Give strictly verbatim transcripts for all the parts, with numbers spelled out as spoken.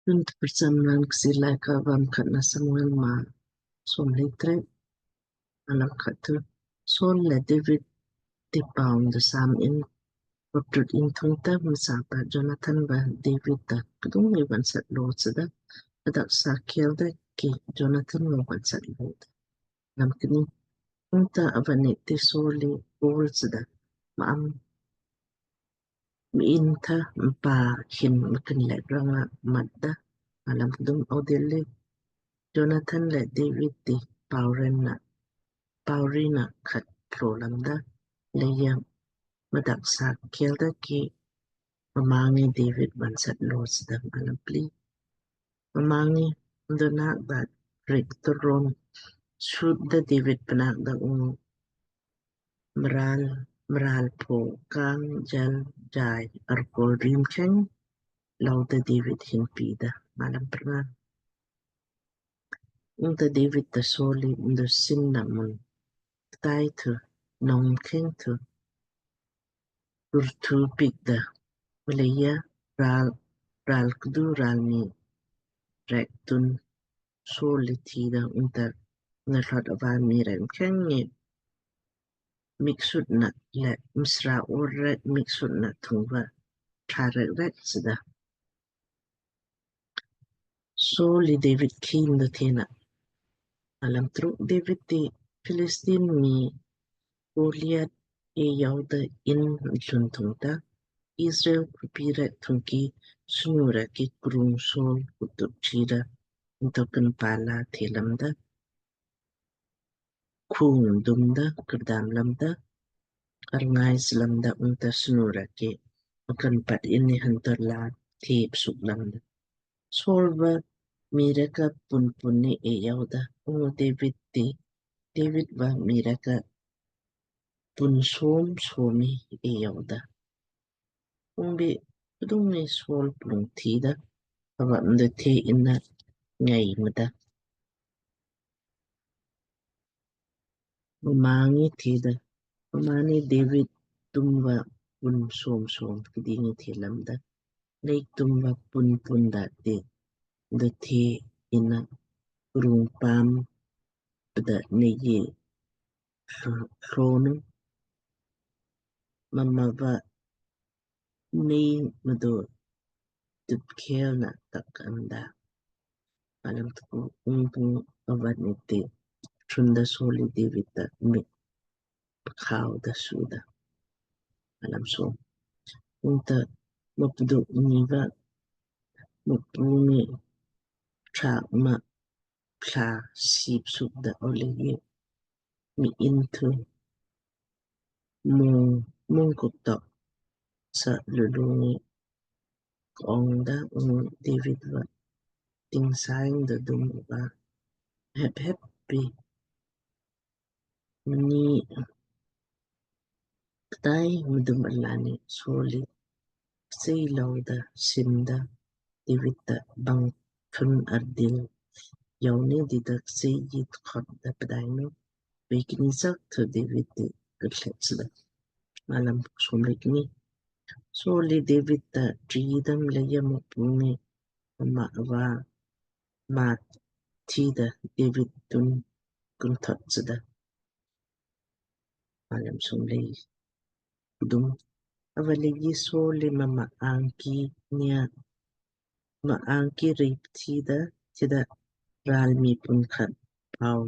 Tun tprcham raan Kchiir Laaika va Mkhatnah Samuel maa somlei tret. Alam khat thu, Saul le David ti paam da sam in, vaptut in thungta msapa Jonathan va David ta kdung ngi vonsat lo chda, adak sa khel da ki Jonathan va vonsat lo da. Alam kni, ungta ava nit ti Saul li ol chda, ma'am mi in tha mpa hin mkin lek ranga mat da. Alam kdum, audil li Jonathan le David ti pauren na, paurina khat plo lamda, leija mdak sa khel da ki mma ngi David vonsat lo chda. Alam pli, mma ngi mdo nak da rik turon sut da David pnak da ung mral, mral po kang jal jai arkol rim kheng lau da David hin pi da. Alam prnga, ungta David ta Saul li mdo sin na mun ktai thu nong kheng thu kurthu piik da. Mleija ral, ral kdu ral ni rek tun Saul li thida, ungta na tlot ava mii rek mkheng ngi mik sut na le msra or rek mik sut na thung va tra rek rek chda. Saul li David ki mdo thena. Alam truk, David ti Philistine mii Goliath e yau da in lun thungta, Israel khupi rek thungki snu rek ki krung Saul kutuk chira nto kan pala the lamda, khung dumda, kardam lamda, arngai slamda, ungta snu rek ki akan pat inni hantor la thep suk lamda. Saul va mii rek ka pun pun ni e yau da, ungu David ti, David va mii rek ka pun som som ni e yau da. Ungbi pdung ni Saul plung thida, ava mdo the inna ngai mada. Mma ngi theda, mma ni David tumva pun som som kdingi the lamda, nei tumva pun pun da te da the inna krung paam pda nei ye hlonu, mma va nei mdo tip khel na tak anda. Alam tuku, ungpung ava nit ti tunda Saul li David ta mik pkhau da suda. Alam som, ungta mapduk niva Mukpu ngi trak ma pla sip suk da, oleiji mi in thu mung, mung kuk tok sa lulu ngi kong da, ungu David va ting saing da dum va hep hep pi mni ktai mdum alani Saul li sei lau da sim da David ta bang thun ardil yau ni dida sei ji tkot da pdainu vei kni sak thu David ti kthlet sida. Alam som li kni, Saul li David ta tri dam leija Mukpu ngi mma va mat thida David tun kunthot sida. Alam som li kdum, ava leiji Saul li mma angki nia, mma angki rip thida, thida ral mi pun khat pau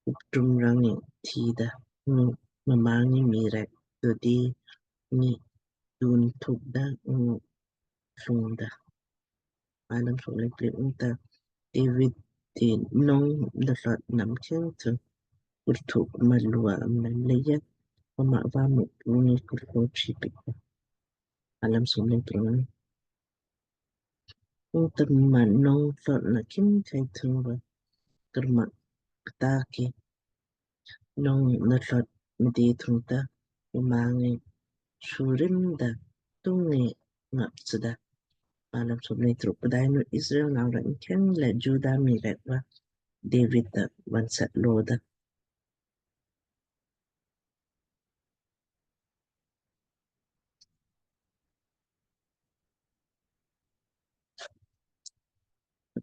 uptum rang ngi thida, ngu mma ngi mii rek dodi ngi dun thuk da, ngu tlung da. Alam som li pli, ungta David ti nong da tlot nam kheng thu kurthuk ma lua am nam leija mma va Mukpu ngi kurthuk chi piik da. Alam som li prnga, ungta mma nong tlot na khim khai thung va karmak kta ki nong na tlot mdi thungta mma ngi surim da tung ngi ngap sida. Alam som li truk, pdainu Israel nau rek mkheng le Juda mii rek va David ta vonsat lo da.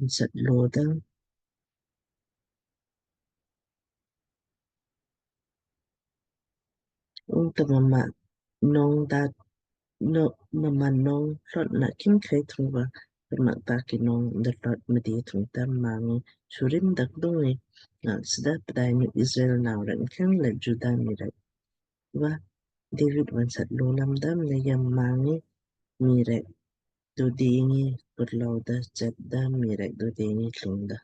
nsat lo da. Ungta mma nong dat no mma nong tlot na khimkhei thung va, mma ta ki nong da tlot mdi thungta mma ngi surim dak dung ngi ngak sida. Pdainu Israel nau rek mkheng le Juda mii rek va David vonsat lo lamda. Mleija mma ngi mii rek dodingi kurlou da chetda, mii rek dodingi tlungda.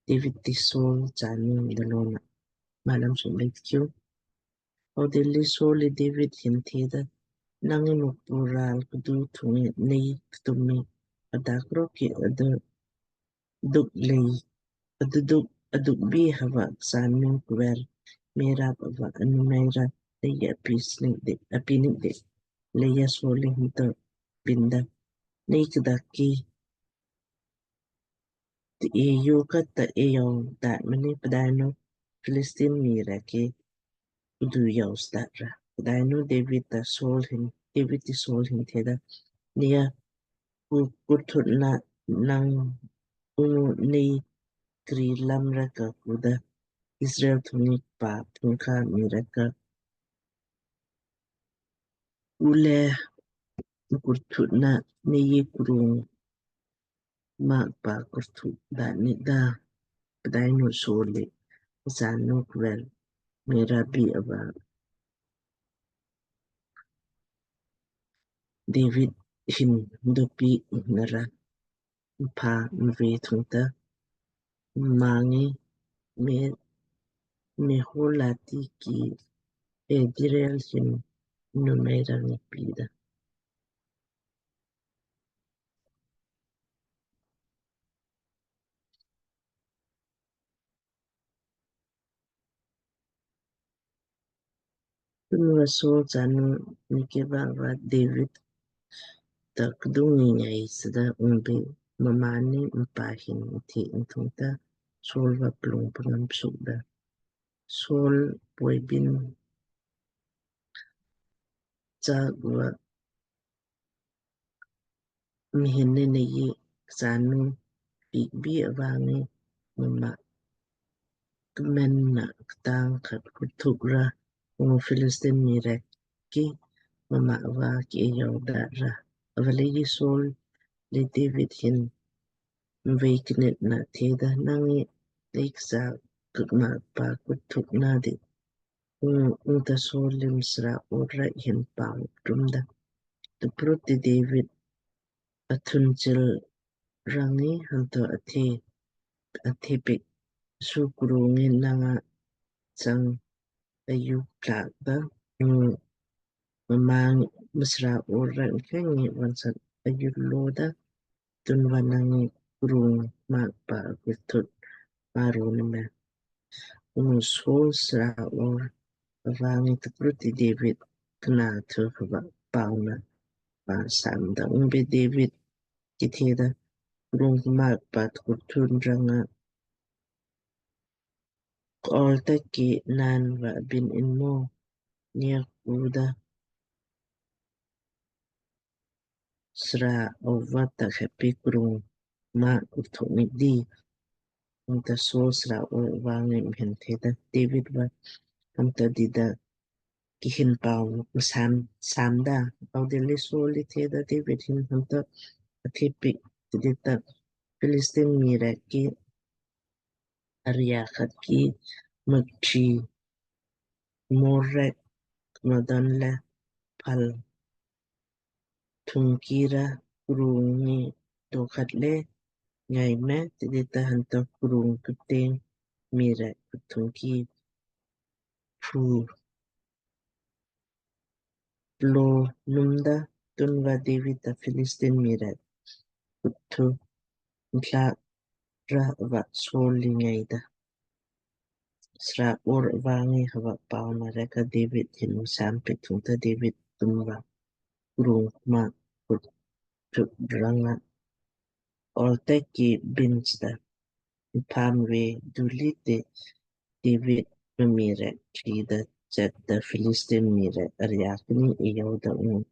David ti Saul chanu dalona. Malam sumlei tkiu. Audilli Saul li David hin theda, nang ngi Mukpu ral kdu thung ngi nei ktum mi adak rok ki adu duk lei, adu duk, aduk bi hava chanu kver Merab ava anu Naira lei api snik de, api nik de. Leija Saul li hin to binda, nei kdak ki ti eyu kata eyau dat mani. Pdainu Philistine mii rek ki udu yau sdat ra. Pdainu David ta Saul hin, David ti Saul hin theda, nei ya ku kurthut na nang unu nei kri lam ra ka kuda Israel thung ngi pa thungka mii rek ka ule kurthut na nei ye krung mak pa kurthut da ni da. Pdainu Saul li chanu kver Merab bi ava David hin dopi nara mpa mve thungta mma ngi me, Meholati ki Adriel hin numei rang ngi pida. Tunva Saul chanu Mikal va David ta kdung ngi ngai sida. Ungbe mmaan ni mpa hin mthi in thungta Saul va plung pangam sukda. Saul poibin chak va mhin ni nei ye chanu piik bi ava ngi mma kmen na ktang khat kurthuk ra. Ungu Philistine mii rek ki mma ava ki eyau dat ra. Ava leiji Saul li David hin mvei knit na theda, nang ngi nei ksa kak mak pa kurthuk na di. Ungta Saul li msra ora hin pau tumda. Tuprut ti David athun chil rang ngi hanto athe, athe piik, su krung ngi nanga chang ayu plak da. Ungu mma ngi msra ora mkheng ngi vonsat ayu lo da. Tunva nang ngi krung mak pa kurthut maru ni me. Ungu Saul sra ora ava ngi tuprut ti David kna thu hava pau na pa samda. Ungbe David ki theda, krung mak pa kurthun ranga kol ta ki naan va bin in mo? Nei ya kuda sra ova ta khepi krung mak kurthuk ni di. Ungta Saul sra ova ngi mhin theda, David va hamta dida kihin pau msam, samda. Audilli Saul li theda, David hin hamta athe piik tidita Philistine mii rek ki aria khat ki mukchi mor rek kmadon le pal thungki ra krung ngi dokhat le ngai me, tidita hanto krung kuteng mii rek thungki phu plo numda. Tunva David ta Philistine mii rek kuthu ntla ra va Saul li ngaida. Sra ora va ngi hava pau na rek ka David hin msam piik thungta David tunva krung mak kurthuk ranga kol ta ki bin sda. Mpam ve dulite David mii rek trida chetda Philistine mii rek aria kni eyau da. Ungu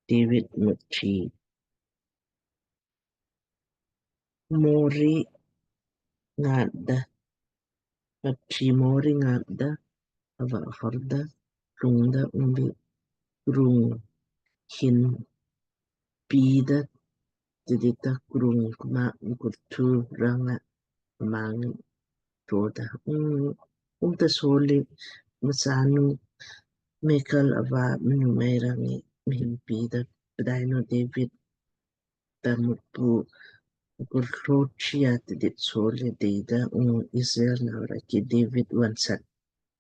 David mukchi mori ngatda, pati mori ngatda, ava horda, lungda ungbi krung hin pida tidita krung kma kurthu ranga mang toda. Ung, ungta Saul li msanu Mikal ava mnu mei rang ngi mhin pida. Pdainu David ta Mukpu kurthu chia tidit Saul li deida, ung Israel nau rek ki David vonsat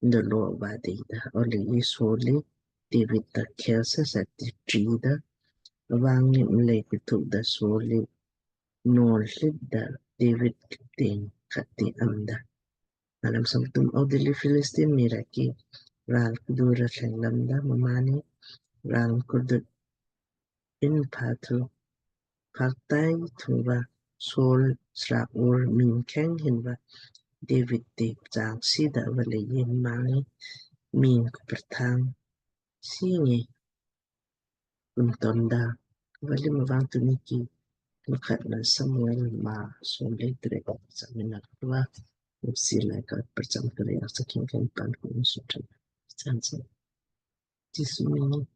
ndolo va deida. Ole i Saul li David ta khel sa sa ti trida. Avang ni mlei kutuk da Saul li nol hlit da David kteng khat ti amda. Alam somtum. Audilli Philistine mii rek ki ral kdu ra thleng lamda, mmaanni ral kurdut in pha thu, pha tai thu va Saul sra ur ming kheng hin va David ti pchang sida. Vale yin mangi ming kperthang singi kuntonda. Vale mavang tuniki mkhatna Samuel maa som le trek samina kua upsi lai ka percham kare aksa kheng kheng pan kun sutran. Chansa. Jisu ming.